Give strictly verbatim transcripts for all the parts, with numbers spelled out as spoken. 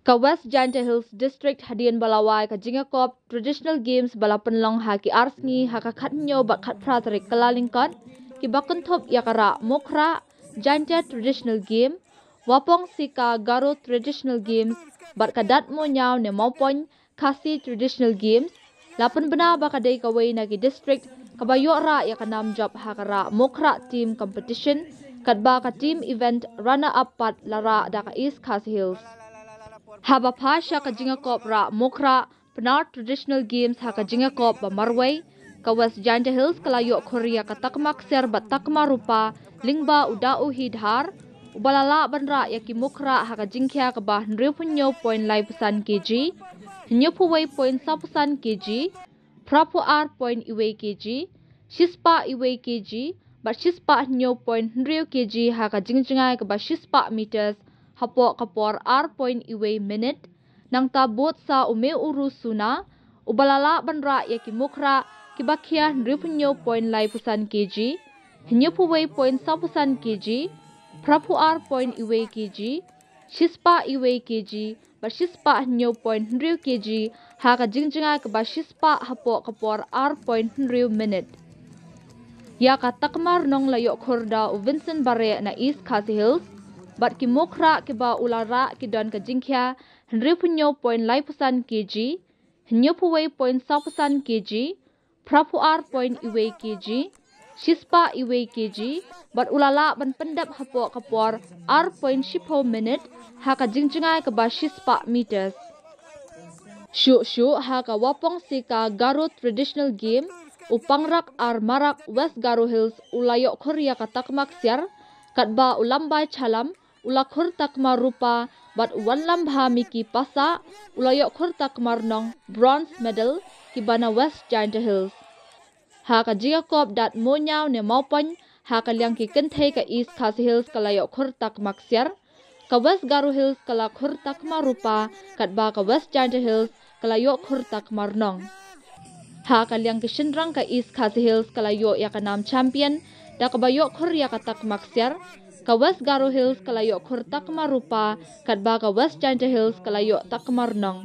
Ka West Jaintia Hills District hadien ba la wai ka jingïakop Traditional Games ba la pynlong ha ki ar sngi ha ka khathynñiew bad khatphra tarik Kyllalyngkot, ki ba kynthup ïa ka Rah Mukhrah Jaintia Traditional Game, Wapong Sika Garo Traditional Games, bad ka Datmo Ñiaw ne Mawpoiñ Khasi Traditional Games, la pynbna ba ka dei kawei na ki district kaba ïoh rah ïa ka nam jop ha ka Rah Mukhrah Team Competition, katba ka team event runner up pat la rah da ka East Khasi Hills. Haba phai sha ka jingïakop Rah Mukhrah Pnar Traditional Games ha ka jingïakop ba marwei, ka West Jaintia Hills ka la ïoh khur ïa ka takma ksiar bad takma rupa lyngba u Dauhi Dhar, uba la lah ban rah ïa ki mukhrah ha ka jingkhia kaba hynriewphew hynñiew point lai phew san kg, hynñiewphew wei point saw phew san kg, phraphew ar point wei kg, shispah wei kg, bad shispah hynñiew point hynriew kg ha ka jingjngai kaba shispah meters, hapoh ka por ar point wei minit. Nangta bud sa u Mewuru Suna, uba la lah ban rah ïa ki mukhrah kiba khia hynriewphew hynñiew point lai phew san kg, hynñiewphew wei point saw phew san kg, phraphew ar point wei kg, shispah wei kg, bad shispah hynñiew point hynriew kg ha ka jingjngai kaba shispah hapoh ka por ar point hynriew minit. Ïa ka takma rnong la ïoh khur da u Vincent Bareh na East Khasi Hills, bad ki mukhrah kiba u la rah ki don ka jingkhia hynriewphew hynñiew point lai phew san kg, hynñiewphew wei point saw phew san kg, phraphew ar point wei kg, shispah wei kg, bad u la lah ban pyndep hapoh ka por ar point shiphew minit ha ka jingjngai kaba shispah meters. Shuh shuh ha ka Wapong Sika Garo Traditional Game, u Pangrak ar Marak West Garo Hills u la ïoh khur ïa ka takma ksiar, katba u Lambai Chalam u la khur takma rupa, bad u Wanlambha Miki Passah u la ïoh khur takma rnong bronze medal, kiba na West Jaintia Hills. Ha ka jingïakop Datmo Ñiaw ne Mawpoiñ, ha ka liang ki kynthei ka East Khasi Hills ka la ïoh khur takma ksiar, ka West Garo Hills ka la khur takma rupa, katba ka West Jaintia Hills ka la ïoh khur takma rnong. Ha ka liang ki shynrang ka East Khasi Hills ka la ïoh ïa ka nam champion da kaba ïoh khur ïa ka takma ksiar, ka West Garo Hills ka la ïoh khur takma rupa, katba ka West Jaintia Hills ka la ïoh takma rnong.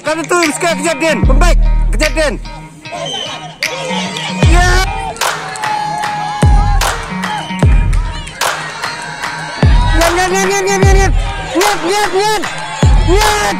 Kata tu, Imska, kejap din. Pembek, kejap din. Ya. Nyan, nyan, nyan, nyan, nyan, nyan, nyan. Nyet, nyet, nyet. Nyet.